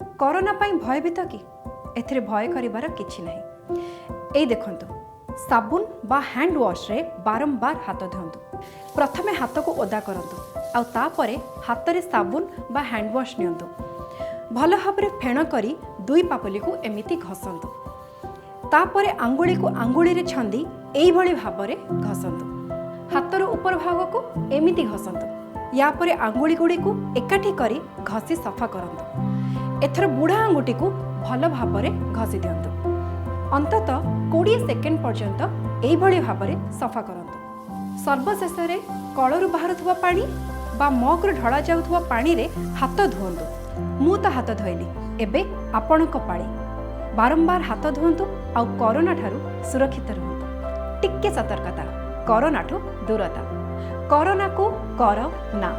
Corona ପାଇଁ ଭୟଭୀତ କି? ଏଥିରେ ଭୟ କରିବାର କିଛି ନାହିଁ। ଏଇ ଦେଖନ୍ତୁ, ସାବୁନ ବା ହ୍ୟାଣ୍ଡ ୱାଶ୍ରେ ବାରମ୍ବାର ହାତ ଧୁଅନ୍ତୁ। ପ୍ରଥମେ ହାତକୁ ଓଦା କରନ୍ତୁ ଆଉ ତାପରେ ହାତରେ ସାବୁନ ବା ହ୍ୟାଣ୍ଡ ୱାଶ୍ ନିଅନ୍ତୁ। ଭଲ ଭାବରେ ଫେଣ କରି ଦୁଇ ପାପୁଲିକୁ ଏମିତି ଘଷନ୍ତୁ। ତାପରେ ଆଙ୍ଗୁଳିକୁ ଆଙ୍ଗୁଳିରେ ଛନ୍ଦି ଏଇଭଳି ଭାବରେ ଘଷନ୍ତୁ। ହାତର ଉପର ଭାଗକୁ ଏମିତି ଘଷନ୍ତୁ। ୟା ପରେ ଆଙ୍ଗୁଳି ଗୁଡ଼ିକୁ ଏକାଠି କରି ଘଷି ସଫା କରନ୍ତୁ। ଏଥର ବୁଢ଼ା ଆଙ୍ଗୁଠିକୁ ଭଲ ଭାବରେ ଘଷି ଦିଅନ୍ତୁ। ଅନ୍ତତଃ 20 ସେକେଣ୍ଡ ପର୍ଯ୍ୟନ୍ତ ଏଇଭଳି ଭାବରେ ସଫା କରନ୍ତୁ। ସର୍ବଶେଷରେ କଳରୁ ବାହାରୁଥିବା ପାଣି ବା ମଗ୍ରୁ ଢଳା ଯାଉଥିବା ପାଣିରେ ହାତ ଧୁଅନ୍ତୁ। ମୁଁ ତ ହାତ ଧୋଇଲି, ଏବେ ଆପଣଙ୍କ ପାଳି। ବାରମ୍ବାର ହାତ ଧୁଅନ୍ତୁ ଆଉ କରୋନା ଠାରୁ ସୁରକ୍ଷିତ ରୁହନ୍ତୁ। ଟିକେ ସତର୍କତା, କରୋନାଠୁ ଦୂରତା। କରୋନାକୁ କର ନା।